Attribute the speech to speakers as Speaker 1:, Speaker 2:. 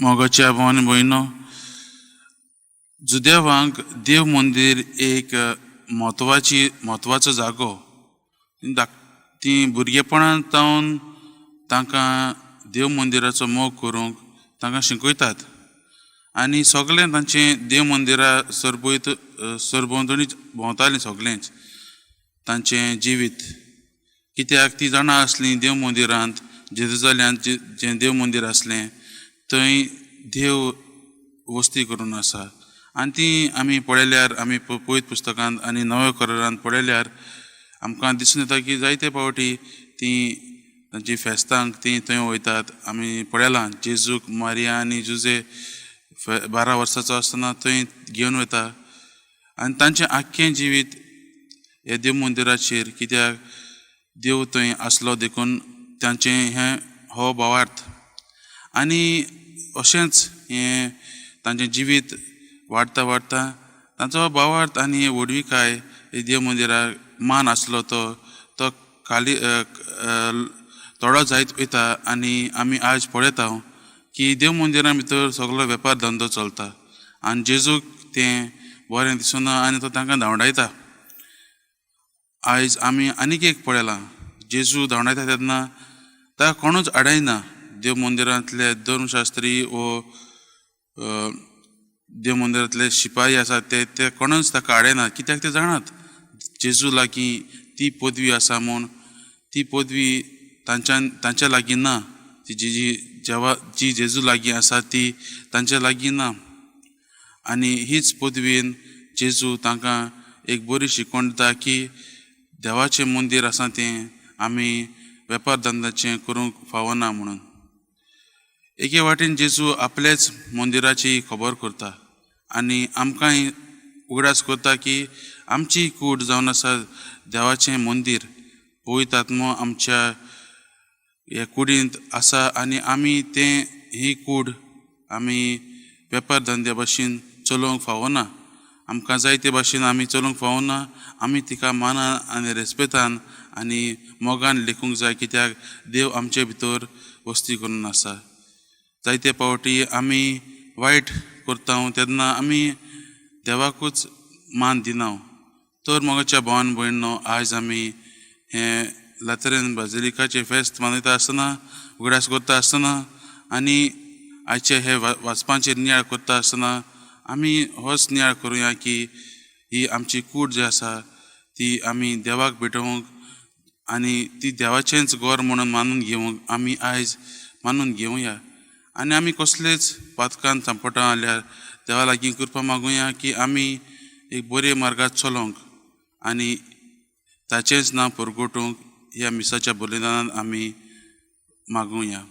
Speaker 1: मोगाच्या भावान भयणो, जुदेवांक देव मंदीर एक म्हत्वाचो जागो. ती भुरगेपणांत तावन तांकां देव मंदिराचो मोग करूंक तांकां शिकयतात आनी सगळें तांचें देव मंदिरा सरभोंवत सरभोंवतणीच भोंवतालीं सगळेंच तांचें जिवीत. कित्याक ती जाणा आसलीं देव मंदिरांत जेरुजाल्यांत जें देव मंदीर आसलें थंय देव वस्ती करून आसा. आनी ती आमी पळयल्यार आमी पवित्र पुस्तकांत आनी नव्या करारांत पळयल्यार आमकां दिसून येता की जायते फावटी ती तांची फेस्तांक ती थंय वयतात. आमी पळयलां जेजूक मारिया आनी जुजे 12 वर्साचो आसतना थंय घेवन वता आनी तांचें आख्खें जिवीत हे देव मंदिराचेर, कित्याक देव थंय आसलो देखून तांचें हें हो भावार्थ. आनी अशेंच हें तांचें जिवीत वाडता वाडता तांचो भावार्थ आनी व्हडविकाय हे देव मंदिराक मान आसलो तो तो खाली थोडो जायत वयता. आनी आमी आयज पळयता की देव मंदिरां भितर सगलो वेपार धंदो चलता आनी जेजूक तें बरें दिसना आनी तो तांकां धांवडायता. आयज आमी आनीक एक पळयलां, जेजू धांवडायता तेन्ना ताका कोणूच आडायना. देव मंदिरांतले धर्मशास्त्री वो देव मंदिरांतले शिपाई आसात ते ते कोणूच ताका आडायना, कित्याक ते जाणात जेजू लागीं ती पदवी आसा म्हूण. ती पदवी तांच्यान तांच्या लागीं ना, ती जी जी जेवा जी जेजू लागीं आसा ती तांच्या लागीं ना. आनी हीच पदवीन जेजू तांकां एक बरी शिकवण दिता की देवाचें मंदीर आसा तें आमी वेपार धंद्याचें करूंक फावना म्हणून. एके वाटेन जेजू आपलेच मंदिराची खबर करता आनी आमकांय उगडास करता की आमची कूड जावन आसा देवाचें मंदीर, पवित्र आत्मो आमच्या हे कुडींत आसा आनी आमी तें ही कूड आमी वेपार धंद्या भाशेन चलोवंक फावना. आमकां जाय ते भाशेन आमी चलोवंक फावना, आमी तिका मानान आनी रेस्पेतान आनी मोगान लेखूंक जाय, कित्याक देव आमचे भितर वस्ती करून आसा. जायते फावटी आमी वायट करता तेन्ना आमी देवाकूच मान दिना. तर मोगाच्या भावान भयणो, आयज आमी हें लातरेन बाजिलिकाचें फेस्त मनयता आसतना उगडास करता आसतना आनी आयचे हे वाचपांचेर नियाळ करता आसतना आमी होच नियाळ करुया की ही आमची कूड जी आसा ती आमी देवाक भेटोवंक आनी ती देवाचेंच घर म्हणून मानून घेवंक आमी आयज मानून घेवया. आनी आमी कसलेच पातकान सांपडटा जाल्यार देवा लागीं कृपा मागुया की आमी एक बरे मार्गार चलोवंक आनी ताचेंच नांव परगटूंक ह्या मिसाच्या बलिदानान आमी मागुया.